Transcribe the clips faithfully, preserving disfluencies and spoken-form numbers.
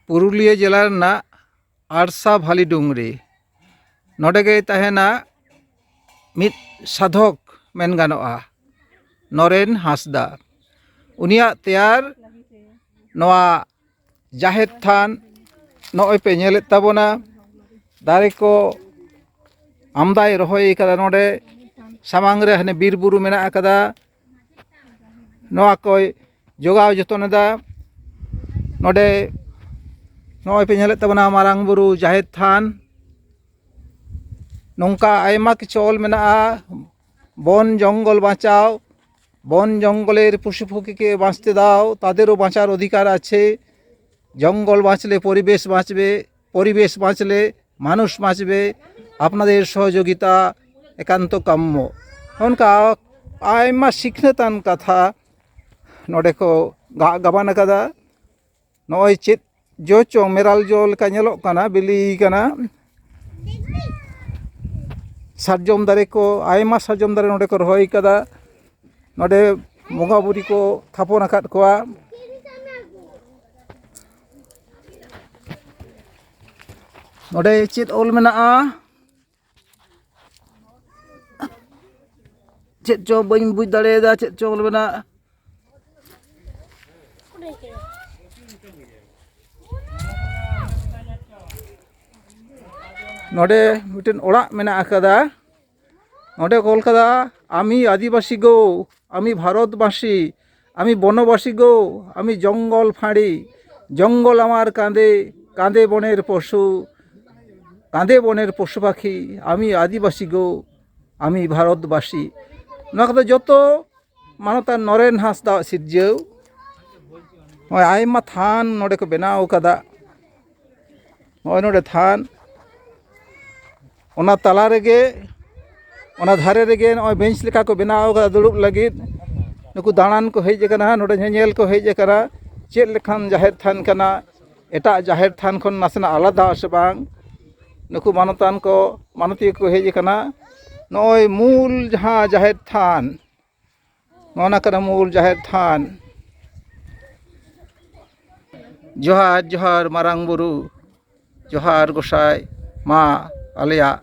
ᱯᱩᱨᱩᱞᱤᱭᱟᱹ ᱡᱮᱞᱟ ᱨᱮᱱᱟᱜ ᱟᱲᱥᱟ ᱵᱷᱟᱞᱤ ᱰᱩᱝᱨᱤ᱾ ᱱᱚᱰᱮ ᱜᱮᱭ ᱛᱟᱦᱮᱱᱟ ᱢᱤᱫ ᱥᱟᱫᱷᱚᱠ ᱢᱮᱱ ᱜᱟᱱᱚᱜᱼᱟ, ᱱᱚᱨᱮᱱ ᱦᱟᱸᱥᱫᱟ᱾ ᱩᱱᱤᱭᱟᱜ ᱛᱮᱭᱟᱨ ᱱᱚᱣᱟ ᱡᱟᱦᱮᱨ ᱛᱷᱟᱱ ᱱᱚᱜᱼᱚᱭ ᱯᱮ ᱧᱮᱞᱮᱫ ᱛᱟᱵᱚᱱᱟ, ᱫᱟᱨᱮ ᱠᱚ ᱟᱢᱫᱟᱭ ᱨᱚᱦᱚᱭ ᱠᱟᱫᱟ᱾ ᱱᱚᱰᱮ ᱥᱟᱢᱟᱝ ᱨᱮ ᱦᱟᱱᱮ ᱵᱤᱨ ᱵᱩᱨᱩ ᱢᱮᱱᱟᱜ ᱟᱠᱟᱫᱟ, ᱱᱚᱣᱟ ᱠᱚᱭ ᱡᱚᱜᱟᱣ ᱡᱚᱛᱚᱱ ᱮᱫᱟ᱾ ᱱᱚᱰᱮ ᱱᱚᱜᱼᱚᱭ ᱯᱮ ᱧᱮᱞᱮᱫ ᱛᱟᱵᱚᱱᱟ ᱢᱟᱨᱟᱝ ᱵᱩᱨᱩ ᱡᱟᱦᱮᱨ ᱛᱷᱟᱱ᱾ ᱱᱚᱝᱠᱟ ᱟᱭᱢᱟ ᱠᱤᱪᱷᱩ ᱚᱞ ᱢᱮᱱᱟᱜᱼᱟ, ᱵᱚᱱ ᱡᱚᱝᱜᱚᱞ ᱵᱟᱧᱪᱟᱣ, বন জঙ্গলের পশু পক্ষীকে বাঁচতে দাও, তাদেরও বাঁচার অধিকার আছে। জঙ্গল বাঁচলে পরিবেশ বাঁচবে, পরিবেশ বাঁচলে মানুষ বাঁচবে। আপনাদের সহযোগিতা একান্ত কাম্য। ᱚᱱᱠᱟ ᱟᱭᱢᱟ ᱥᱤᱠᱷᱱᱟᱹᱛᱟᱱ ᱠᱟᱛᱷᱟ ᱱᱚᱰᱮ ᱠᱚ ᱜᱟᱜ ᱜᱟᱵᱟᱱ ᱟᱠᱟᱫᱟ᱾ ᱱᱚᱜᱼᱚᱭ ᱪᱮᱫ ᱡᱚ ᱪᱚᱝ, ᱢᱮᱨᱟᱞ ᱡᱚ ᱞᱮᱠᱟ ᱧᱮᱞᱚᱜ ᱠᱟᱱᱟ, ᱵᱤᱞᱤ ᱠᱟᱱᱟ᱾ ᱥᱟᱨᱡᱚᱢ ᱫᱟᱨᱮ ᱠᱚ, ᱟᱭᱢᱟ ᱥᱟᱨᱡᱚᱢ ᱫᱟᱨᱮ ᱱᱚᱰᱮ ᱠᱚ ᱨᱚᱦᱚᱭ ᱠᱟᱫᱟ᱾ ᱱᱚᱰᱮ ᱵᱚᱸᱜᱟ ᱵᱩᱨᱩ ᱠᱚ ᱛᱷᱟᱯᱚᱱ ᱟᱠᱟᱫ ᱠᱚᱣᱟ᱾ ᱱᱚᱰᱮ ᱪᱮᱫ ᱚᱞ ᱢᱮᱱᱟᱜᱼᱟ? ᱪᱮᱫ ᱪᱚ ᱵᱟᱹᱧ ᱵᱩᱡᱽ ᱫᱟᱲᱮᱭᱟᱫᱟ, ᱪᱮᱫ ᱪᱚ ᱚᱞ ᱢᱮᱱᱟᱜᱼᱟ᱾ ᱱᱚᱰᱮ ᱢᱤᱫᱴᱮᱱ ᱚᱲᱟᱜ ᱢᱮᱱᱟᱜ ᱟᱠᱟᱫᱟ᱾ ᱱᱚᱰᱮ ᱠᱚ ᱚᱞ ᱠᱟᱫᱟ, "আমি আদিবাসী গো, আমি ভারতবাসী, আমি বনবাসী গো, আমি জঙ্গল ফাঁড়ি, জঙ্গল আমার কাঁধে, কাঁধে বনের পশু, কাঁধে বনের পশু পাখি, আমি আদিবাসী গো, আমি ভারতবাসী।" ᱱᱚᱣᱟ ᱠᱚᱫᱚ ᱡᱚᱛᱚ ᱢᱟᱱᱚᱛᱟᱱ ᱱᱚᱨᱮᱱ ᱦᱟᱸᱥᱫᱟᱣᱟᱜ ᱥᱤᱨᱡᱟᱹᱣ᱾ ᱱᱚᱜᱼᱚᱭ ᱟᱭᱢᱟ ᱛᱷᱟᱱ ᱱᱚᱰᱮ ᱠᱚ ᱵᱮᱱᱟᱣ ᱠᱟᱫᱟ᱾ ᱱᱚᱜᱼᱚᱭ ᱱᱚᱰᱮ ᱛᱷᱟᱱ, ᱚᱱᱟ ᱛᱟᱞᱟ ᱨᱮᱜᱮ, ᱚᱱᱟ ᱫᱷᱟᱨᱮ ᱨᱮᱜᱮ ᱱᱚᱜᱼᱚᱭ ᱵᱮᱧᱪ ᱞᱮᱠᱟ ᱠᱚ ᱵᱮᱱᱟᱣ ᱠᱟᱫᱟ ᱫᱩᱲᱩᱵ ᱞᱟᱹᱜᱤᱫ᱾ ᱱᱩᱠᱩ ᱫᱟᱬᱟᱱ ᱠᱚ ᱦᱮᱡ ᱟᱠᱟᱱᱟ, ᱱᱚᱰᱮ ᱧᱮᱧᱮᱞ ᱠᱚ ᱦᱮᱡ ᱟᱠᱟᱱᱟ, ᱪᱮᱫ ᱞᱮᱠᱟᱱ ᱡᱟᱦᱮᱨ ᱛᱷᱟᱱ ᱠᱟᱱᱟ, ᱮᱴᱟᱜ ᱡᱟᱦᱮᱨ ᱛᱷᱟᱱ ᱠᱷᱚᱱ ᱱᱟᱥᱮᱱᱟᱜ ᱟᱞᱟᱫᱟ ᱥᱮ ᱵᱟᱝ᱾ ᱱᱩᱠᱩ ᱢᱟᱱᱚᱛᱟᱱ ᱠᱚ, ᱢᱟᱱᱚᱛᱤᱭᱟᱹ ᱠᱚ ᱦᱮᱡ ᱟᱠᱟᱱᱟ᱾ ᱱᱚᱜᱼᱚᱭ ᱢᱩᱞ ᱡᱟᱦᱟᱸ ᱡᱟᱦᱮᱨ ᱛᱷᱟᱱ, ᱱᱚᱜᱼᱚ ᱱᱟ ᱠᱟᱱᱟ ᱢᱩᱞ ᱡᱟᱦᱮᱨ ᱛᱷᱟᱱ᱾ ᱡᱚᱦᱟᱨ, ᱡᱚᱦᱟᱨ ᱢᱟᱨᱟᱝ ᱵᱩᱨᱩ, ᱡᱚᱦᱟᱨ ᱜᱚᱸᱥᱟᱭ, ᱢᱟ ᱟᱞᱮᱭᱟᱜ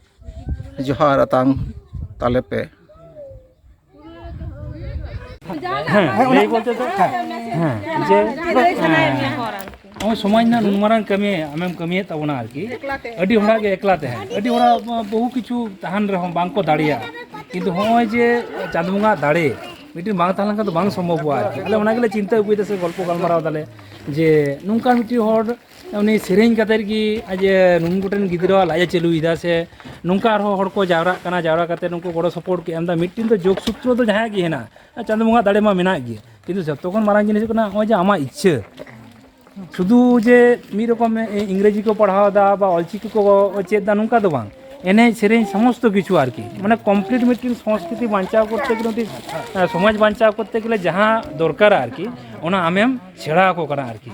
ᱡᱚᱦᱟᱨ ᱟᱛᱟᱝ ᱛᱟᱞᱮ ᱯᱮ᱾ ᱦᱮᱸ, ᱞᱟᱹᱭ ᱵᱚᱞᱛᱮ ᱫᱚ, ᱦᱮᱸ, ᱡᱮ, ᱦᱮᱸ, ᱱᱚᱜᱼᱚᱭ ᱥᱚᱢᱟᱡᱽ ᱨᱮᱱᱟᱜ ᱱᱩᱱ ᱢᱟᱨᱟᱝ ᱠᱟᱹᱢᱤ ᱟᱢᱮᱢ ᱠᱟᱹᱢᱤᱭᱮᱫ ᱛᱟᱵᱚᱱᱟ ᱟᱨᱠᱤ᱾ ᱟᱹᱰᱤ ᱦᱚᱲᱟᱜ ᱜᱮ ᱮᱠᱞᱟ ᱛᱟᱦᱮᱸ, ᱟᱹᱰᱤ ᱦᱚᱲᱟᱜ ᱵᱚᱦᱩ ᱠᱤᱪᱷᱩ ᱛᱟᱦᱮᱱ ᱨᱮᱦᱚᱸ ᱵᱟᱝ ᱠᱚ ᱫᱟᱲᱮᱭᱟᱜᱼᱟ, ᱠᱤᱱᱛᱩ ᱦᱚᱸᱜᱼᱚᱭ ᱡᱮ ᱪᱟᱸᱫᱚ ᱵᱚᱸᱜᱟ ᱫᱟᱲᱮ ᱢᱤᱫᱴᱮᱱ ᱵᱟᱝ ᱛᱟᱦᱮᱸ ᱞᱮᱱᱠᱷᱟᱱ ᱫᱚ ᱵᱟᱝ ᱥᱚᱢᱵᱷᱚᱵᱚᱜᱼᱟ ᱟᱨᱠᱤ᱾ ᱟᱞᱮ ᱚᱱᱟ ᱜᱮᱞᱮ ᱪᱤᱱᱛᱟᱹ ᱟᱹᱜᱩᱭᱮᱫᱟ ᱥᱮ ᱜᱚᱞᱯᱚ ᱜᱟᱞᱢᱟᱨᱟᱣ ᱫᱟᱞᱮ ᱡᱮ ᱱᱚᱝᱠᱟ ᱢᱤᱫᱴᱮᱱ ᱦᱚᱲ ᱩᱱᱤ ᱥᱮᱨᱮᱧ ᱠᱟᱛᱮᱫ ᱜᱮ ᱡᱮ ᱱᱩᱱ ᱜᱚᱴᱮᱱ ᱜᱤᱫᱽᱨᱟᱹᱣᱟᱜ ᱞᱟᱡ ᱮ ᱪᱟᱹᱞᱩᱭᱮᱫᱟ, ᱥᱮ ᱱᱚᱝᱠᱟ ᱟᱨᱦᱚᱸ ᱦᱚᱲ ᱠᱚ ᱡᱟᱣᱨᱟᱜ ᱠᱟᱱᱟ, ᱡᱟᱣᱨᱟ ᱠᱟᱛᱮᱫ ᱱᱩᱠᱩ ᱜᱚᱲᱚ ᱥᱚᱯᱚᱦᱚᱫ ᱠᱚ ᱮᱢ ᱮᱫᱟ᱾ ᱢᱤᱫᱴᱮᱱ ᱫᱚ ᱡᱳᱜᱽ ᱥᱩᱛᱨᱚ ᱫᱚ ᱡᱟᱦᱟᱸᱭᱟᱜ ᱜᱮ ᱦᱮᱱᱟᱜᱼᱟ, ᱪᱟᱸᱫᱚ ᱵᱚᱸᱜᱟ ᱫᱟᱲᱮ ᱢᱟ ᱢᱮᱱᱟᱜ ᱜᱮ, ᱠᱤᱱᱛᱩ ᱡᱚᱛᱚ ᱠᱷᱚᱱ ᱢᱟᱨᱟᱝ ᱡᱤᱱᱤᱥ ᱦᱩᱭᱩᱜ ᱠᱟᱱᱟ ᱱᱚᱜᱼᱚᱭ ᱡᱮ ᱟᱢᱟᱜ ᱤᱪᱪᱷᱟᱹ᱾ ᱥᱩᱫᱷᱩ ᱡᱮ ᱢᱤᱫ ᱨᱚᱠᱚᱢ ᱤᱝᱨᱮᱡᱤ ᱠᱚ ᱯᱟᱲᱦᱟᱣ ᱮᱫᱟ ᱵᱟ ᱚᱞᱪᱤᱠᱤ ᱠᱚ ᱪᱮᱫ ᱮᱫᱟ, ᱱᱚᱝᱠᱟ ᱫᱚ ᱵᱟᱝ᱾ ᱮᱱᱮᱡ ᱥᱮᱨᱮᱧ ᱥᱚᱢᱚᱥᱛᱚ ᱠᱤᱪᱷᱩ ᱟᱨᱠᱤ, ᱢᱟᱱᱮ ᱠᱚᱢᱯᱞᱤᱴ ᱢᱤᱫᱴᱮᱱ ᱥᱚᱝᱥᱠᱨᱤᱛᱤ ᱵᱟᱧᱪᱟᱣ ᱠᱚᱨᱛᱮ ᱜᱮᱞᱮ, ᱢᱤᱫᱴᱮᱱ, ᱟᱸ, ᱥᱚᱢᱟᱡᱽ ᱵᱟᱧᱪᱟᱣ ᱠᱚᱨᱛᱮ ᱜᱮᱞᱮ ᱡᱟᱦᱟᱸ ᱫᱚᱨᱠᱟᱨᱟ ᱟᱨᱠᱤ, ᱚᱱᱟ ᱟᱢᱮᱢ ᱥᱮᱬᱟ ᱟᱠᱚ ᱠᱟᱱᱟ ᱟᱨᱠᱤ᱾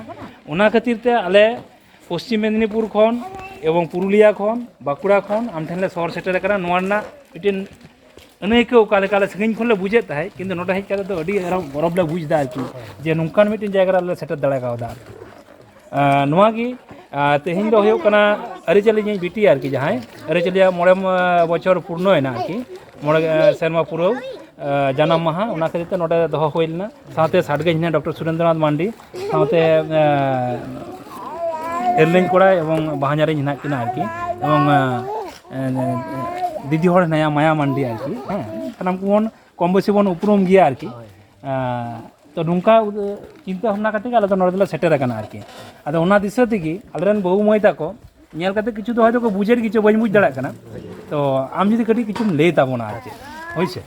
ᱚᱱᱟ ᱠᱷᱟᱹᱛᱤᱨ ᱛᱮ ᱟᱞᱮ ᱯᱚᱥᱪᱤᱢ ᱢᱮᱫᱽᱱᱤᱯᱩᱨ ᱠᱷᱚᱱ ᱮᱵᱚᱝ ᱯᱩᱨᱩᱞᱤᱭᱟ ᱠᱷᱚᱱ, ᱵᱟᱸᱠᱩᱲᱟ ᱠᱷᱚᱱ ᱟᱢ ᱴᱷᱮᱱ ᱞᱮ ᱥᱚᱦᱚᱨ ᱥᱮᱴᱮᱨ ᱟᱠᱟᱱᱟ᱾ ᱱᱚᱣᱟ ᱨᱮᱱᱟᱜ ᱢᱤᱫᱴᱮᱱ ᱟᱹᱱᱟᱹᱭᱠᱟᱹᱣ ᱚᱠᱟ ᱞᱮᱠᱟ ᱞᱮ ᱥᱟᱺᱜᱤᱧ ᱠᱷᱚᱱ ᱞᱮ ᱵᱩᱡᱮᱫ ᱛᱟᱦᱮᱸᱫ, ᱠᱤᱱᱛᱩ ᱱᱚᱰᱮ ᱦᱮᱡ ᱠᱟᱛᱮ ᱫᱚ ᱟᱹᱰᱤ ᱟᱨᱚ ᱜᱚᱨᱚᱵᱽ ᱞᱮ ᱵᱩᱡᱽ ᱮᱫᱟ ᱟᱨᱠᱤ, ᱡᱮ ᱱᱚᱝᱠᱟᱱ ᱢᱤᱫᱴᱮᱱ ᱡᱟᱭᱜᱟ ᱨᱮ ᱟᱞᱮ ᱞᱮ ᱥᱮᱴᱮᱨ ᱫᱟᱲᱮ ᱠᱟᱣᱫᱟ ᱟᱨᱠᱤ᱾ ᱟᱨ ᱱᱚᱣᱟ ᱜᱮ, ᱟᱨ ᱛᱮᱦᱮᱧ ᱫᱚ ᱦᱩᱭᱩᱜ ᱠᱟᱱᱟ ᱟᱹᱨᱤᱪᱟᱹᱞᱤ ᱨᱤᱱᱤᱡ ᱵᱤᱴᱤ ᱟᱨᱠᱤ, ᱡᱟᱦᱟᱸᱭ ᱟᱹᱨᱤᱪᱟᱹᱞᱤᱭᱟᱜ ᱢᱚᱬᱮ, ᱟᱸ, ᱵᱚᱪᱷᱚᱨ ᱯᱩᱨᱱᱚᱭᱮᱱᱟ ᱟᱨᱠᱤ, ᱢᱚᱬᱮ, ᱟᱸ, ᱥᱮᱨᱢᱟ ᱯᱩᱨᱟᱹᱣ, ᱟᱸ, ᱡᱟᱱᱟᱢ ᱢᱟᱦᱟ, ᱚᱱᱟ ᱠᱷᱟᱹᱛᱤᱨ ᱛᱮ ᱱᱚᱰᱮ ᱫᱚᱦᱚ ᱦᱩᱭ ᱞᱮᱱᱟ᱾ ᱥᱟᱶᱛᱮ ᱥᱟᱰᱜᱮᱧ ᱦᱮᱱᱟᱭᱟ ᱰᱚᱠᱴᱚᱨ ᱥᱩᱨᱮᱱᱫᱨᱚᱱᱟᱛᱷ ᱢᱟᱱᱰᱤ, ᱥᱟᱶᱛᱮ, ᱟᱸ, ᱮᱨᱞᱤᱧ ᱠᱚᱲᱟ ᱮᱵᱚᱝ ᱵᱟᱦᱧᱟᱨᱤᱧ ᱦᱮᱱᱟᱜ ᱠᱤᱱᱟ ᱟᱨᱠᱤ, ᱮᱵᱚᱝ, ᱟᱸ, ᱟᱸ, ᱫᱤᱫᱤ ᱦᱚᱲ ᱦᱮᱱᱟᱭᱟ ᱢᱟᱭᱟ ᱢᱟᱱᱰᱤ ᱟᱨᱠᱤ, ᱦᱮᱸ, ᱥᱟᱱᱟᱢ ᱠᱚᱵᱚᱱ ᱠᱚᱢ ᱵᱮᱥᱤ ᱵᱚᱱ ᱩᱯᱨᱩᱢ ᱜᱮᱭᱟ ᱟᱨᱠᱤ᱾ ᱦᱳᱭ᱾ ᱟᱸ, ᱛᱚ ᱱᱚᱝᱠᱟ, ᱟᱸ, ᱪᱤᱱᱛᱟᱹ ᱵᱷᱟᱵᱽᱱᱟ ᱠᱟᱛᱮ ᱜᱮ ᱟᱞᱮ ᱫᱚ ᱱᱚᱰᱮ ᱫᱚᱞᱮ ᱥᱮᱴᱮᱨ ᱟᱠᱟᱱᱟ ᱟᱨᱠᱤ᱾ ᱟᱫᱚ ᱚᱱᱟ ᱫᱤᱥᱟᱹ ᱛᱮᱜᱮ ᱟᱞᱮᱨᱮᱱ ᱵᱟᱹᱦᱩ ᱢᱟᱹᱭ ᱛᱟᱠᱚ ᱧᱮᱞ ᱠᱟᱛᱮ ᱠᱤᱪᱷᱩ ᱫᱚ ᱦᱚᱭᱛᱳ ᱠᱚ ᱵᱩᱡᱮᱫ ᱜᱮᱪᱚ, ᱵᱟᱹᱧ ᱵᱩᱡᱽ ᱫᱟᱲᱮᱭᱟᱜ ᱠᱟᱱᱟ᱾ ᱛᱚ ᱟᱢ ᱡᱩᱫᱤ ᱠᱟᱹᱴᱤᱡ ᱠᱤᱪᱷᱩᱢ ᱞᱟᱹᱭ ᱛᱟᱵᱚᱱᱟ ᱟᱨ ᱪᱮᱫ, ᱦᱳᱭ ᱥᱮ᱾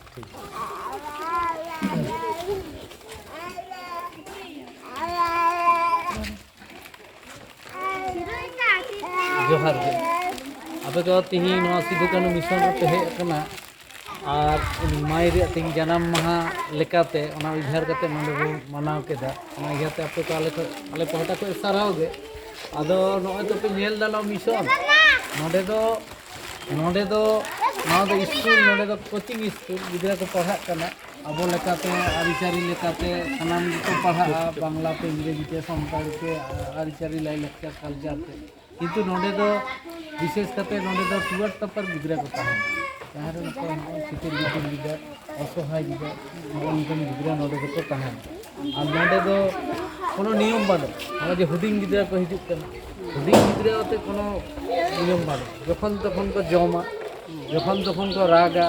ᱡᱚᱦᱟᱨ ᱜᱮ᱾ ᱟᱯᱮ ᱫᱚ ᱛᱤᱦᱤᱧ ᱱᱚᱣᱟ ᱥᱤᱫᱩ ᱠᱟᱹᱱᱦᱩ ᱢᱤᱥᱚᱱ ᱨᱮᱯᱮ ᱦᱮᱡ ᱟᱠᱟᱱᱟ, ᱟᱨ ᱩᱱᱤ ᱢᱟᱹᱭ ᱨᱮᱭᱟᱜ ᱛᱤᱦᱤᱧ ᱡᱟᱱᱟᱢ ᱢᱟᱦᱟ ᱞᱮᱠᱟᱛᱮ ᱚᱱᱟ ᱩᱭᱦᱟᱹᱨ ᱠᱟᱛᱮ ᱱᱚᱰᱮ ᱵᱚᱱ ᱢᱟᱱᱟᱣ ᱠᱮᱫᱟ᱾ ᱚᱱᱟ ᱤᱭᱟᱹᱛᱮ ᱟᱯᱮ ᱠᱚ ᱟᱞᱮ ᱠᱷᱚᱡ, ᱟᱞᱮ ᱯᱟᱦᱴᱟ ᱠᱷᱚᱡ ᱥᱟᱨᱦᱟᱣ ᱜᱮ᱾ ᱟᱫᱚ ᱱᱚᱜᱼᱚᱭ ᱛᱚᱯᱮ ᱧᱮᱞ ᱫᱟ ᱱᱚᱣᱟ ᱢᱤᱥᱚᱱ, ᱱᱚᱰᱮ ᱫᱚ, ᱱᱚᱰᱮ ᱫᱚ, ᱱᱚᱣᱟ ᱫᱚ ᱥᱠᱩᱞ, ᱱᱚᱰᱮ ᱫᱚ ᱠᱳᱪᱤᱝ ᱥᱠᱩᱞ, ᱜᱤᱫᱽᱨᱟᱹ ᱠᱚ ᱯᱟᱲᱦᱟᱜ ᱠᱟᱱᱟ᱾ ᱟᱵᱚ ᱞᱮᱠᱟᱛᱮ, ᱟᱹᱨᱤᱪᱟᱹᱞᱤ ᱞᱮᱠᱟᱛᱮ ᱥᱟᱱᱟᱢ ᱜᱮᱠᱚ ᱯᱟᱲᱦᱟᱜᱼᱟ, ᱵᱟᱝᱞᱟ ᱛᱮ, ᱤᱝᱨᱮᱡᱤ ᱛᱮ, ᱥᱟᱱᱛᱟᱲᱤ ᱛᱮ, ᱟᱹᱨᱤᱪᱟᱹᱞᱤ, ᱞᱟᱭᱼᱞᱟᱠᱪᱟᱨ, ᱠᱟᱞᱪᱟᱨ ᱛᱮ᱾ ᱠᱤᱱᱛᱩ ᱱᱚᱰᱮ ᱫᱚ ᱵᱤᱥᱮᱥ ᱠᱟᱛᱮ ᱱᱚᱰᱮ ᱫᱚ ᱴᱩᱣᱟᱨ ᱛᱟᱯᱟᱨ ᱜᱤᱫᱽᱨᱟᱹ ᱠᱚ ᱛᱟᱦᱮᱱᱟ, ᱡᱟᱦᱟᱸ ᱨᱮ ᱱᱚᱝᱠᱟ ᱱᱚᱜᱼᱚᱭ ᱪᱷᱤᱛᱤᱨ ᱵᱤᱛᱤᱨ ᱜᱤᱫᱽᱨᱟᱹ, ᱚᱥᱚᱦᱟᱭ ᱜᱤᱫᱽᱨᱟᱹ, ᱱᱚᱜᱼᱚ ᱱᱚᱝᱠᱟᱱ ᱜᱤᱫᱽᱨᱟᱹ ᱱᱚᱰᱮ ᱫᱚᱠᱚ ᱛᱟᱦᱮᱱᱟ᱾ ᱟᱨ ᱱᱚᱰᱮ ᱫᱚ ᱠᱳᱱᱳ ᱱᱤᱭᱚᱢ ᱵᱟᱹᱱᱩᱜ᱾ ᱱᱚᱜᱼᱚᱭ ᱡᱮ ᱦᱩᱰᱤᱧ ᱜᱤᱫᱽᱨᱟᱹ ᱠᱚ ᱦᱤᱡᱩᱜ ᱠᱟᱱᱟ, ᱦᱩᱰᱤᱧ ᱜᱤᱫᱽᱨᱟᱹ ᱟᱛᱮ ᱠᱳᱱᱳ ᱱᱤᱭᱚᱢ ᱵᱟᱹᱱᱩᱜ᱾ ᱡᱚᱠᱷᱚᱱ ᱛᱚᱠᱷᱚᱱ ᱠᱚ ᱡᱚᱢᱟ, ᱡᱚᱠᱷᱚᱱ ᱛᱚᱠᱷᱚᱱ ᱠᱚ ᱨᱟᱜᱟ᱾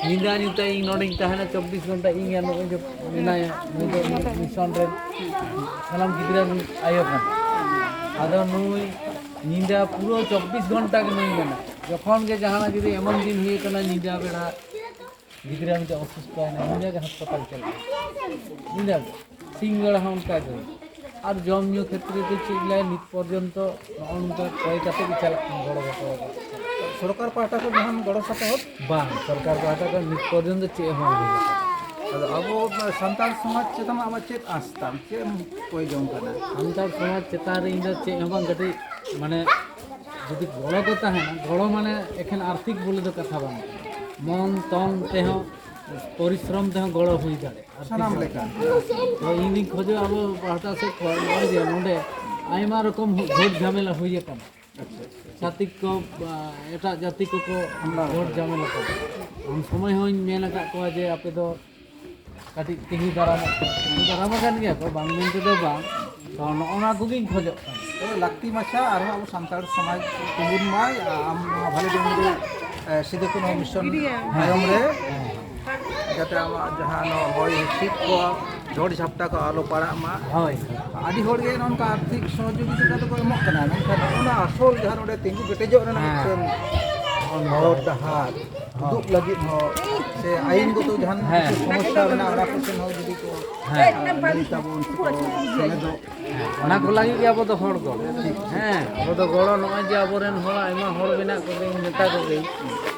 ᱧᱤᱫᱟᱹ ᱧᱩᱛᱟᱹ ᱤᱧ ᱱᱚᱰᱮᱧ ᱛᱟᱦᱮᱱᱟ ᱪᱚᱵᱵᱤᱥ ᱜᱷᱚᱱᱴᱟ, ᱤᱧ ᱟᱨ ᱱᱩᱭ ᱡᱚ-, ᱢᱮᱱᱟᱭᱟ, ᱱᱩᱭ ᱫᱚ ᱢᱤᱥᱚᱱ ᱨᱮᱱ ᱥᱟᱱᱟᱢ ᱜᱤᱫᱽᱨᱟᱹ ᱨᱮᱱ ᱟᱭᱳ ᱠᱟᱱᱟᱭ᱾ ᱟᱫᱚ ᱱᱩᱭ ᱧᱤᱫᱟᱹ ᱯᱩᱨᱟᱹ ᱪᱚᱵᱵᱤᱥ ᱜᱷᱚᱱᱴᱟ ᱜᱮ ᱱᱩᱭ ᱢᱮᱱᱟᱭ᱾ ᱡᱚᱠᱷᱚᱱ ᱜᱮ ᱡᱟᱦᱟᱱᱟᱜ ᱡᱩᱫᱤ ᱮᱢᱚᱱ ᱫᱤᱱ ᱦᱩᱭ ᱠᱟᱱᱟ, ᱧᱤᱫᱟᱹ ᱵᱮᱲᱟ ᱜᱤᱫᱽᱨᱟᱹ ᱢᱤᱫᱴᱮᱱ ᱚᱥᱩᱥᱛᱷᱚ ᱮᱱᱟ, ᱧᱤᱫᱟᱹ ᱜᱮ ᱦᱟᱥᱯᱟᱛᱟᱞ ᱪᱟᱞᱟᱜᱼᱟ, ᱧᱤᱫᱟᱹ ᱜᱮ, ᱥᱤᱧ ᱵᱮᱲᱟ ᱦᱚᱸ ᱚᱱᱠᱟ ᱜᱮ᱾ ᱟᱨ ᱡᱚᱢ ᱧᱩ ᱠᱷᱮᱛᱨᱮ ᱫᱚ ᱪᱮᱫ ᱞᱟᱹᱭ, ᱱᱤᱛ ᱯᱚᱨᱡᱚᱱᱛᱚ ᱱᱚᱜᱼᱚ ᱱᱚᱝᱠᱟ ᱠᱚᱭ ᱠᱟᱛᱮ ᱜᱮ ᱪᱟᱞᱟᱜ ᱠᱟᱱᱟ, ᱜᱚᱲᱚ ᱜᱚᱯᱚᱲᱚ ᱫᱚ᱾ ᱥᱚᱨᱠᱟᱨ ᱯᱟᱦᱴᱟ ᱠᱷᱚᱱ ᱡᱟᱦᱟᱱ ᱜᱚᱲᱚ ᱥᱚᱯᱚᱦᱚᱫ? ᱵᱟᱝ, ᱥᱚᱨᱠᱟᱨ ᱯᱟᱦᱴᱟ ᱠᱷᱚᱱ ᱱᱤᱛ ᱯᱚᱨᱡᱚᱱᱛᱚ ᱪᱮᱫ ᱦᱚᱸ ᱵᱟᱝ ᱦᱩᱭ ᱟᱠᱟᱱᱟ᱾ ᱟᱫᱚ ᱟᱵᱚ ᱥᱟᱱᱛᱟᱲ ᱥᱚᱢᱟᱡᱽ ᱪᱮᱛᱟᱱ ᱟᱢᱟᱜ ᱪᱮᱫ ᱟᱸᱥ ᱛᱟᱢ? ᱪᱮᱫ ᱮᱢ ᱠᱚᱭ ᱡᱚᱝ ᱠᱟᱱᱟ? ᱥᱟᱱᱛᱟᱲ ᱥᱚᱢᱟᱡᱽ ᱪᱮᱛᱟᱱ ᱨᱮ ᱤᱧ ᱫᱚ ᱪᱮᱫ ᱦᱚᱸ ᱵᱟᱝ, ᱠᱟᱹᱴᱤᱡ ᱢᱟᱱᱮ ᱡᱩᱫᱤ ᱜᱚᱲᱚ ᱠᱚ ᱛᱟᱦᱮᱱᱟ, ᱜᱚᱲᱚ ᱢᱟᱱᱮ ᱮᱠᱷᱮᱱ ᱟᱨᱛᱷᱤᱠ ᱵᱚᱞᱮ ᱫᱚ ᱠᱟᱛᱷᱟ ᱵᱟᱝ ᱠᱟᱱᱟ, ᱢᱚᱱ ᱛᱚᱱ ᱛᱮᱦᱚᱸ, ᱯᱚᱨᱤᱥᱨᱚᱢ ᱛᱮᱦᱚᱸ ᱜᱚᱲᱚ ᱦᱩᱭ ᱫᱟᱲᱮᱭᱟᱜᱼᱟ᱾ ᱟᱨ ᱥᱟᱱᱟᱢ ᱞᱮᱠᱟ᱾ ᱛᱚ ᱤᱧ ᱫᱩᱧ ᱠᱷᱚᱡᱚᱜᱼᱟ ᱟᱵᱚ ᱯᱟᱦᱴᱟ ᱥᱮᱫ ᱠᱷᱚᱱ ᱱᱚᱜᱼᱚᱭ ᱡᱮ ᱱᱚᱰᱮ ᱟᱭᱢᱟ ᱨᱚᱠᱚᱢ ᱡᱷᱩᱴ ᱡᱷᱟᱢᱮᱞᱟ ᱦᱩᱭ ᱟᱠᱟᱱᱟ᱾ ᱟᱪᱪᱷᱟ, ᱟᱪᱪᱷᱟ᱾ ᱪᱷᱟᱛᱤᱠ ᱠᱚ, ᱟ, ᱮᱴᱟᱜ ᱡᱟᱹᱛᱤ ᱠᱚᱠᱚ ᱦᱟᱢᱞᱟ ᱡᱷᱩᱴ ᱟᱠᱟᱫᱟ᱾ ᱡᱷᱟᱢᱮᱞᱟ ᱠᱟᱫᱟ᱾ ᱩᱱ ᱥᱚᱢᱚᱭ ᱦᱚᱸᱧ ᱢᱮᱱ ᱟᱠᱟᱫ ᱠᱚᱣᱟ ᱡᱮ ᱟᱯᱮ ᱫᱚ ᱠᱟᱹᱴᱤᱡ ᱛᱤᱸᱜᱩ ᱫᱟᱨᱟᱢᱚᱜ ᱯᱮ᱾ ᱛᱤᱸᱜᱩ ᱫᱟᱨᱟᱢ ᱟᱠᱟᱱ ᱜᱮᱭᱟ ᱠᱚ, ᱵᱟᱝ ᱢᱮᱱ ᱛᱮᱫᱚ ᱵᱟᱝ᱾ ᱛᱚ ᱱᱚᱜᱼᱚ ᱱᱚᱣᱟ ᱠᱚᱜᱮᱧ ᱠᱷᱚᱡᱚᱜ ᱠᱟᱱᱟ᱾ ᱛᱚᱵᱮ ᱞᱟᱹᱠᱛᱤ ᱢᱟᱪᱷᱟ ᱟᱨᱦᱚᱸ ᱟᱵᱚ ᱥᱟᱱᱛᱟᱲ ᱥᱚᱢᱟᱡᱽ ᱛᱤᱸᱜᱩᱱ ᱢᱟᱭ, ᱟᱢ ᱱᱚᱣᱟ ᱵᱷᱟᱞᱮ ᱰᱩᱝᱨᱤ, ᱮ, ᱥᱤᱫᱩ ᱠᱟᱹᱱᱦᱩ ᱢᱤᱥᱚᱱ ᱛᱟᱭᱚᱢ ᱨᱮ ᱡᱟᱛᱮ ᱟᱢᱟᱜ ᱡᱟᱦᱟᱸ ᱱᱚᱣᱟ ᱦᱚᱭ ᱦᱤᱸᱥᱤᱫ ᱠᱚ, ᱡᱷᱚᱲ ᱡᱷᱟᱯᱴᱟ ᱠᱚ ᱟᱞᱚ ᱯᱟᱲᱟᱜ ᱢᱟ᱾ ᱦᱳᱭ᱾ ᱟᱹᱰᱤ ᱦᱚᱲ ᱜᱮ ᱱᱚᱝᱠᱟ ᱟᱨᱛᱷᱤᱠ ᱥᱚᱦᱚᱡᱳᱜᱤᱛᱟ ᱫᱚᱠᱚ ᱮᱢᱚᱜ ᱠᱟᱱᱟ, ᱢᱮᱱᱠᱷᱟᱱ ᱚᱱᱟ ᱟᱥᱚᱞ ᱡᱟᱦᱟᱸ ᱱᱚᱰᱮ ᱛᱤᱸᱜᱩ ᱠᱮᱴᱮᱡᱚᱜ ᱨᱮᱱᱟᱜ ᱦᱮᱸ᱾ ᱢᱤᱫᱴᱮᱱ ᱦᱚᱨ ᱰᱟᱦᱟᱨ ᱩᱫᱩᱜ ᱞᱟᱹᱜᱤᱫ ᱦᱚᱸ ᱥᱮ ᱟᱹᱭᱤᱱ ᱜᱚᱛᱚ ᱡᱟᱦᱟᱱ ᱦᱮᱸ᱾ ᱠᱤᱪᱷᱩ ᱥᱚᱢᱚᱥᱥᱟ ᱢᱮᱱᱟᱜᱼᱟ, ᱚᱱᱟ ᱠᱚ ᱴᱷᱮᱱ ᱦᱚᱸ ᱡᱩᱫᱤ ᱠᱚ, ᱦᱮᱸ᱾ ᱞᱟᱹᱭ ᱛᱟᱵᱚᱱ ᱥᱮ ᱠᱚ ᱥᱮᱞᱮᱫᱚᱜ᱾ ᱚᱱᱟ ᱠᱚ ᱞᱟᱹᱜᱤᱫ ᱜᱮ ᱟᱵᱚ ᱫᱚ ᱦᱚᱲ ᱫᱚ᱾ ᱦᱮᱸ, ᱟᱵᱚ ᱫᱚ ᱜᱚᱲᱚ, ᱱᱚᱜᱼᱚᱭ ᱡᱮ ᱟᱵᱚᱨᱮᱱ ᱦᱚᱲ, ᱟᱭᱢᱟ ᱦᱚᱲ ᱢᱮᱱᱟᱜ ᱠᱚᱜᱮ, ᱤᱧ ᱢᱮᱛᱟ ᱠᱚᱜᱮ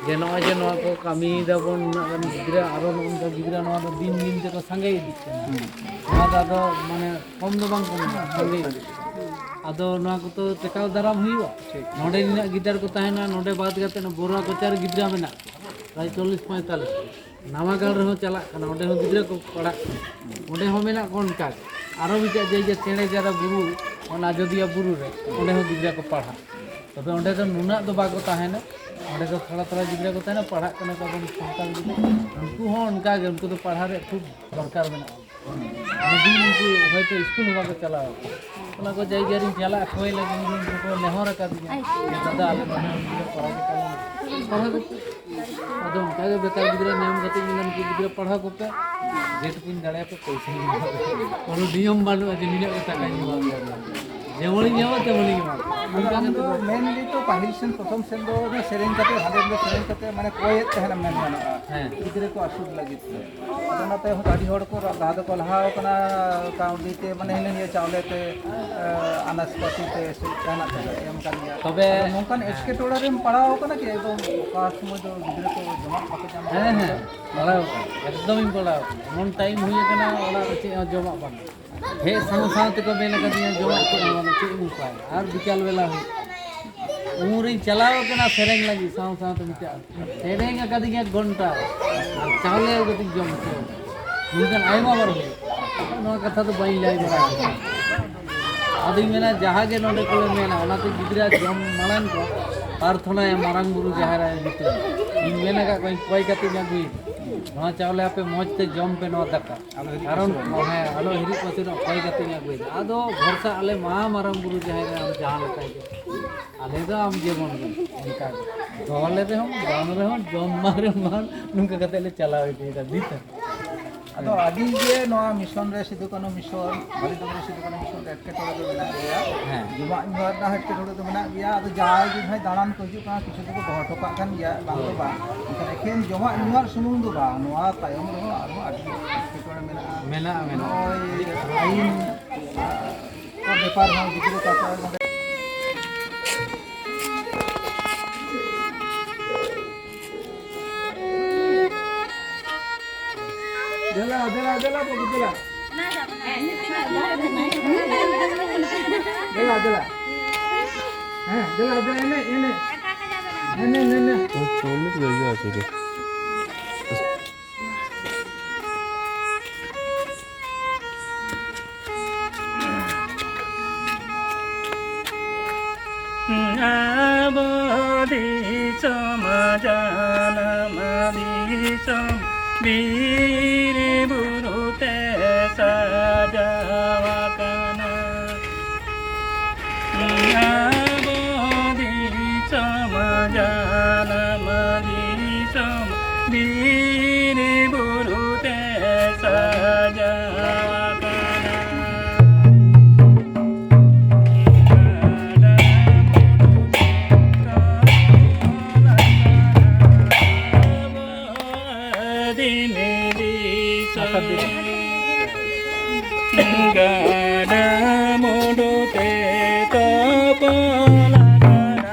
ᱡᱮ ᱱᱚᱜᱼᱚᱭ ᱡᱮ ᱱᱚᱣᱟ ᱠᱚ ᱠᱟᱹᱢᱤᱭ ᱫᱟᱵᱚᱱ, ᱩᱱᱟᱹᱜ ᱜᱟᱱ ᱜᱤᱫᱽᱨᱟᱹ, ᱟᱨᱚ ᱱᱚᱜᱼᱚ ᱱᱚᱝᱠᱟ ᱜᱤᱫᱽᱨᱟᱹ ᱱᱚᱣᱟ ᱫᱚ ᱫᱤᱱ ᱫᱤᱱ ᱛᱮᱠᱚ ᱥᱟᱸᱜᱮ ᱤᱫᱤᱜ ᱠᱟᱱᱟ᱾ ᱦᱩᱸ᱾ ᱱᱚᱣᱟ ᱫᱚ ᱟᱫᱚ ᱢᱟᱱᱮ ᱠᱚᱢ ᱫᱚ ᱵᱟᱝ ᱠᱚᱢᱚᱜᱼᱟ, ᱥᱟᱸᱜᱮ ᱤᱫᱤᱜ ᱠᱟᱱᱟ᱾ ᱟᱫᱚ ᱱᱚᱣᱟ ᱠᱚᱫᱚ ᱴᱮᱠᱟᱣ ᱫᱟᱨᱟᱢ ᱦᱩᱭᱩᱜᱼᱟ᱾ ᱴᱷᱤᱠ᱾ ᱱᱚᱰᱮ ᱱᱤᱱᱟᱹᱜ ᱜᱤᱫᱟᱹᱨ ᱠᱚ ᱛᱟᱦᱮᱱᱟ, ᱱᱚᱰᱮ ᱵᱟᱫ ᱠᱟᱛᱮ ᱵᱳᱨᱟ ᱠᱚᱪᱟᱨ ᱜᱤᱫᱽᱨᱟᱹ ᱢᱮᱱᱟᱜ ᱠᱚᱣᱟ, ᱯᱨᱟᱭ ᱪᱚᱞᱞᱤᱥ ᱯᱚᱸᱭᱛᱟᱞᱞᱤᱥ᱾ ᱱᱟᱣᱟ ᱜᱟᱲ ᱨᱮᱦᱚᱸ ᱪᱟᱞᱟᱜ ᱠᱟᱱᱟ, ᱚᱸᱰᱮ ᱦᱚᱸ ᱜᱤᱫᱽᱨᱟᱹ ᱠᱚ ᱯᱟᱲᱦᱟᱜ ᱠᱟᱱᱟ᱾ ᱚᱸᱰᱮ ᱦᱚᱸ ᱢᱮᱱᱟᱜ ᱠᱚᱣᱟ ᱚᱱᱠᱟ ᱜᱮ᱾ ᱟᱨᱚ ᱢᱤᱫᱴᱮᱡ ᱡᱮ, ᱡᱮ ᱪᱮᱬᱮ ᱡᱟᱨᱟ ᱵᱩᱨᱩ, ᱚᱱᱟ ᱟᱡᱚᱫᱤᱭᱟᱹ ᱵᱩᱨᱩ ᱨᱮ, ᱚᱸᱰᱮ ᱦᱚᱸ ᱜᱤᱫᱽᱨᱟᱹ ᱠᱚ ᱯᱟᱲᱦᱟᱜ᱾ ᱛᱚᱵᱮ ᱚᱸᱰᱮ ᱫᱚ ᱱᱩᱱᱟᱹᱜ ᱫᱚ ᱵᱟᱠᱚ ᱛᱟᱦᱮᱱᱟ, ᱚᱸᱰᱮ ᱫᱚ ᱛᱷᱚᱲᱟ ᱛᱷᱚᱲᱟ ᱜᱤᱫᱽᱨᱟᱹ ᱠᱚ ᱛᱟᱦᱮᱱᱟ, ᱯᱟᱲᱦᱟᱜ ᱠᱟᱱᱟ ᱠᱚ ᱟᱵᱚ ᱥᱟᱱᱛᱟᱲ ᱜᱤᱫᱽᱨᱟᱹ᱾ ᱩᱱᱠᱩ ᱦᱚᱸ ᱚᱱᱠᱟ ᱜᱮ, ᱩᱱᱠᱩ ᱫᱚ ᱯᱟᱲᱦᱟᱣ ᱨᱮ ᱠᱷᱩᱵ ᱫᱚᱨᱠᱟᱨ ᱢᱮᱱᱟᱜᱼᱟ᱾ ᱢᱟᱱᱮ ᱫᱤᱱ ᱩᱱᱠᱩ ᱦᱚᱭᱛᱳ ᱥᱠᱩᱞ ᱦᱚᱸ ᱵᱟᱠᱚ ᱪᱟᱞᱟᱣ ᱟᱠᱟᱱᱟ᱾ ᱚᱱᱟ ᱠᱚ ᱡᱟᱭᱜᱟ ᱨᱤᱧ ᱪᱟᱞᱟᱜ ᱠᱷᱚᱭ ᱞᱟᱹᱜᱤᱫ ᱩᱱᱠᱩ ᱠᱚ ᱱᱮᱦᱚᱨ ᱟᱠᱟᱫᱤᱧᱟ, ᱡᱮ, "ᱫᱟᱫᱟ, ᱟᱞᱮ ᱱᱚᱰᱮ ᱩᱱᱠᱩ ᱞᱮ ᱯᱟᱲᱦᱟᱣ ᱠᱚ ᱛᱟᱞᱮ ᱢᱮ, ᱯᱟᱲᱦᱟᱣ ᱠᱚᱯᱮ᱾" ᱟᱫᱚ ᱚᱱᱠᱟ ᱜᱮ ᱵᱮᱠᱟᱨ ᱜᱤᱫᱽᱨᱟᱹ ᱧᱟᱢ ᱠᱟᱛᱮ ᱤᱧ ᱢᱮᱱᱟ, "ᱱᱩᱠᱩ ᱜᱤᱫᱽᱨᱟ ᱯᱟᱲᱦᱟᱣ ᱠᱚᱯᱮ, ᱡᱮᱴᱩᱠᱩᱧ ᱫᱟᱲᱮᱭᱟᱯᱮ ᱯᱚᱭᱥᱟᱧ ᱮᱢᱟ ᱯᱮᱭᱟ᱾ ᱠᱳᱱᱳ ᱱᱤᱭᱚᱢ ᱵᱟᱹᱱᱩᱜᱼᱟ ᱡᱮ ᱱᱤᱱᱟᱹᱜ ᱜᱮ ᱴᱟᱠᱟᱧ ᱮᱢᱟ ᱯᱮᱭᱟ, ᱡᱮᱢᱚᱱᱤᱧ ᱧᱟᱢᱟ ᱛᱮᱢᱚᱱᱤᱧ ᱮᱢᱟ ᱯᱮᱭᱟ᱾" ᱟᱫᱚ ᱚᱱᱠᱟ ᱟᱢ ᱠᱟᱛᱮ ᱫᱚ ᱫᱚ ᱢᱮᱱ ᱜᱮᱛᱚ ᱯᱟᱹᱦᱤᱞ ᱥᱮᱱ, ᱯᱨᱚᱛᱷᱚᱢ ᱥᱮᱱ ᱫᱚ ᱚᱱᱟ ᱥᱮᱨᱮᱧ ᱠᱟᱛᱮ, ᱦᱟᱸᱰᱮ ᱱᱚᱰᱮ ᱥᱮᱨᱮᱧ ᱠᱟᱛᱮ, ᱢᱟᱱᱮ ᱠᱚᱭᱮᱫ ᱛᱟᱦᱮᱱᱟ ᱢᱮᱱ ᱜᱟᱱᱚᱜᱼᱟ᱾ ᱦᱮᱸ᱾ ᱜᱤᱫᱽᱨᱟᱹ ᱠᱚ ᱟᱹᱥᱩᱞ ᱞᱟᱹᱜᱤᱫ ᱛᱮ᱾ ᱟᱫᱚ ᱚᱱᱟᱛᱮ ᱦᱚᱸ ᱟᱹᱰᱤ ᱦᱚᱲ ᱠᱚ ᱞᱟᱦᱟ ᱟᱠᱟᱱᱟ ᱠᱟᱹᱣᱰᱤ ᱛᱮ, ᱢᱟᱱᱮ ᱦᱤᱱᱟᱹ ᱱᱤᱭᱟᱹ ᱪᱟᱣᱞᱮ ᱛᱮ, ᱮ, ᱟᱱᱟᱡᱽ ᱯᱟᱹᱛᱤ ᱛᱮ ᱥᱮ ᱡᱟᱦᱟᱱᱟᱜ ᱛᱮ ᱮᱢ ᱠᱟᱱ ᱜᱮᱭᱟ᱾ ᱛᱚᱵᱮ ᱟᱫᱚ ᱱᱚᱝᱠᱟᱱ ᱦᱮᱸ᱾ ᱮᱴᱠᱮᱴᱚᱬᱮ ᱨᱮᱢ ᱯᱟᱲᱟᱣ ᱟᱠᱟᱱᱟ ᱠᱤ? ᱮᱠᱫᱚᱢ ᱚᱠᱟ ᱥᱚᱢᱚᱭ ᱫᱚ ᱜᱤᱫᱽᱨᱟᱹ ᱠᱚ ᱡᱚᱢᱟᱜ ᱵᱟᱠᱚ ᱧᱟᱢ ᱦᱮᱸ, ᱠᱟᱱᱟ᱾ ᱦᱮᱸ, ᱯᱟᱲᱟᱣ ᱟᱠᱟᱱᱟ, ᱮᱠᱫᱚᱢᱤᱧ ᱯᱟᱲᱟᱣ ᱟᱠᱟᱱᱟ᱾ ᱮᱢᱚᱱ ᱴᱟᱭᱤᱢ ᱦᱩᱭ ᱟᱠᱟᱱᱟ, ᱚᱲᱟᱜ ᱨᱮ ᱪᱮᱫ ᱦᱚᱸ ᱡᱚᱢᱟᱜ ᱵᱟᱹᱱᱩᱜ᱾ ᱦᱮᱡ ᱥᱟᱶ ᱥᱟᱶ ᱛᱮᱠᱚ ᱢᱮᱱ ᱟᱠᱟᱫᱤᱧᱟ, "ᱡᱚᱢᱟᱜ ᱠᱚ ᱮᱢᱟᱢᱟ, ᱪᱮᱫ ᱮᱢ ᱩᱯᱟᱭᱟ?" ᱟᱨ ᱵᱤᱠᱟᱞ ᱵᱮᱞᱟ ᱦᱩᱭᱩᱜ ᱠᱟᱱᱟ, ᱩᱱᱨᱤᱧ ᱪᱟᱞᱟᱣ ᱟᱠᱟᱱᱟ ᱥᱮᱨᱮᱧ ᱞᱟᱹᱜᱤᱫ, ᱥᱟᱶ ᱥᱟᱶᱛᱮ ᱢᱤᱫᱴᱟᱝ ᱥᱮᱨᱮᱧ ᱟᱠᱟᱫᱤᱧᱟ ᱮᱠ ᱜᱷᱚᱱᱴᱟ, ᱟᱨ ᱪᱟᱣᱞᱮ ᱟᱹᱜᱩ ᱠᱟᱛᱮᱧ ᱡᱚᱢ ᱦᱚᱪᱚ᱾ ᱱᱚᱝᱠᱟᱱ ᱟᱭᱢᱟ ᱵᱟᱨ ᱦᱩᱭᱩᱜ ᱠᱟᱱᱟ᱾ ᱱᱚᱣᱟ ᱠᱟᱛᱷᱟ ᱫᱚ ᱵᱟᱹᱧ ᱞᱟᱹᱭ ᱵᱟᱲᱟ ᱟᱠᱟᱫᱟ᱾ ᱟᱫᱚᱧ ᱢᱮᱱᱟ, ᱡᱟᱦᱟᱸ ᱜᱮ ᱱᱚᱰᱮ ᱠᱚᱞᱮ ᱢᱮᱱᱟ, ᱚᱱᱟᱛᱮ ᱜᱤᱫᱽᱨᱟᱹ ᱡᱚᱢ ᱢᱟᱲᱟᱝ ᱠᱚ ᱯᱨᱟᱨᱛᱷᱚᱱᱟᱭᱟ ᱢᱟᱨᱟᱝ ᱵᱩᱨᱩ ᱡᱟᱦᱮᱨ ᱟᱭᱳ ᱧᱩᱛᱩᱢ᱾ ᱤᱧ ᱢᱮᱱ ᱟᱠᱟᱫ ᱠᱚᱣᱟᱧ, ᱠᱚᱭ ᱠᱟᱛᱮᱧ ᱟᱹᱜᱩᱭᱮᱫᱟ᱾ ᱱᱚᱣᱟ ᱪᱟᱣᱞᱮ ᱟᱯᱮ ᱢᱚᱡᱽ ᱛᱮ ᱡᱚᱢ ᱯᱮ ᱱᱚᱣᱟ ᱫᱟᱠᱟ᱾ ᱟᱞᱚ ᱦᱤᱨᱤᱡ ᱠᱟᱨᱚᱱ, ᱯᱟᱹᱥᱤᱨᱚᱜ ᱟᱢ᱾ ᱦᱮᱸ, ᱟᱞᱚ ᱦᱤᱨᱤᱡ ᱯᱟᱹᱥᱤᱨᱚᱜ, ᱠᱚᱭ ᱠᱟᱛᱮᱧ ᱟᱹᱜᱩᱭᱮᱫᱟ᱾ ᱟᱫᱚ ᱵᱷᱚᱨᱥᱟ ᱟᱞᱮ ᱢᱟ ᱢᱟᱨᱟᱝ ᱵᱩᱨᱩ ᱡᱟᱦᱮᱨ ᱟᱭᱳ ᱡᱟᱦᱟᱸ ᱞᱮᱠᱟ ᱜᱮ᱾ ᱟᱞᱮ ᱫᱚ ᱟᱢ ᱡᱮᱢᱚᱱ ᱜᱮ, ᱚᱱᱠᱟ ᱜᱮ᱾ ᱫᱚᱦᱚ ᱞᱮ ᱨᱮᱦᱚᱸ, ᱵᱟᱝ ᱨᱮᱦᱚᱸ, ᱡᱚᱢ ᱢᱟ ᱨᱮᱦᱚᱸ, ᱱᱚᱝᱠᱟ ᱠᱟᱛᱮ ᱞᱮ ᱪᱟᱞᱟᱣ ᱤᱫᱤᱭᱮᱫᱟ ᱱᱤᱛ ᱦᱚᱸ᱾ ᱟᱫᱚ ᱟᱹᱰᱤ ᱜᱮ ᱱᱚᱣᱟ ᱢᱤᱥᱚᱱ ᱨᱮ, ᱥᱤᱫᱩ ᱠᱟᱹᱱᱦᱩ ᱢᱤᱥᱚᱱ, ᱵᱟᱞᱤ ᱰᱚᱜᱽᱨᱤ ᱥᱤᱫᱩ ᱠᱟᱹᱱᱦᱩ ᱢᱤᱥᱚᱱ ᱨᱮ ᱮᱴᱠᱮᱴᱚᱬᱮ ᱫᱚ ᱢᱮᱱᱟᱜ ᱜᱮᱭᱟ᱾ ᱦᱮᱸ᱾ ᱡᱚᱢᱟᱜ ᱧᱩᱣᱟᱜ ᱨᱮᱱᱟᱜ ᱮᱴᱠᱮᱴᱚᱬᱮ ᱫᱚ ᱢᱮᱱᱟᱜ ᱜᱮᱭᱟ᱾ ᱟᱫᱚ ᱡᱟᱦᱟᱸᱭ ᱜᱮ ᱡᱟᱦᱟᱸᱭ ᱫᱟᱬᱟᱱ ᱠᱚ ᱦᱤᱡᱩᱜ ᱠᱟᱱᱟ, ᱠᱤᱪᱷᱩ ᱫᱚᱠᱚ ᱫᱚᱦᱚ ᱦᱚᱴᱚ ᱠᱟᱜ ᱠᱟᱱ ᱜᱮᱭᱟ, ᱵᱟᱝ ᱫᱚ ᱦᱳᱭ᱾ ᱵᱟᱝ᱾ ᱢᱮᱱᱠᱷᱟᱱ ᱮᱠᱷᱮᱱ ᱡᱚᱢᱟᱜ ᱧᱩᱣᱟᱜ ᱥᱩᱢᱩᱝ ᱫᱚ ᱵᱟᱝ, ᱱᱚᱣᱟ ᱛᱟᱭᱚᱢ ᱨᱮᱦᱚᱸ ᱟᱨᱦᱚᱸ ᱟᱹᱰᱤ ᱮᱴᱠᱮᱴᱚᱬᱮ ᱢᱮᱱᱟᱜᱼᱟ᱾ ᱢᱮᱱᱟᱜᱼᱟ, ᱢᱮᱱᱟᱜᱼᱟ᱾ ᱱᱚᱜᱼᱚᱭ ᱟᱹᱭᱤᱱ ᱠᱚ ᱵᱮᱯᱟᱨ ᱦᱚᱸ ᱜᱤᱫᱽᱨᱟᱹ ᱠᱚ ᱟᱠᱚ ᱱᱚᱰᱮ ᱫᱮᱞᱟ, ᱫᱮᱞᱟ, ᱫᱮᱞᱟ, ᱵᱟᱹᱵᱩ, ᱫᱮᱞᱟ᱾ ᱫᱮᱞᱟ, ᱫᱮᱞᱟ᱾ ᱦᱮᱸ, ᱫᱮᱞᱟ, ᱫᱮᱞᱟ, ᱮᱱᱮᱡ, ᱮᱱᱮᱡ᱾ ᱮᱱᱮᱡ, ᱮᱱᱮᱡ, ᱮᱱᱮᱡ᱾ ᱪᱚᱞᱞᱤᱥ ᱵᱟᱡᱮ ᱟᱪᱪᱷᱟ, ᱴᱷᱤᱠ ᱟᱪᱷᱮ᱾ ᱡᱟᱱᱟᱢ ᱫᱤᱥᱚᱢ ᱵᱤᱨ ᱵᱩᱨᱩ ᱛᱮ ᱥᱟᱡᱟᱣ ᱟᱠᱟᱱᱟ᱾ ᱟᱵᱚ ᱫᱤᱥᱚᱢ ᱡᱟᱱᱟᱢ ᱫᱤᱥᱚᱢ ᱵᱤᱨ ᱵᱩᱨᱩ ᱛᱮ ᱥᱟᱡᱟᱣ ᱟᱠᱟᱱᱟ᱾ ᱜᱟᱰᱟ ᱢᱩᱰᱩ ᱛᱮ ᱛᱚᱯᱚᱞ ᱟᱠᱟᱱᱟ᱾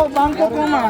ᱵᱟᱝ ᱠᱚ ᱠᱚᱢᱟ᱾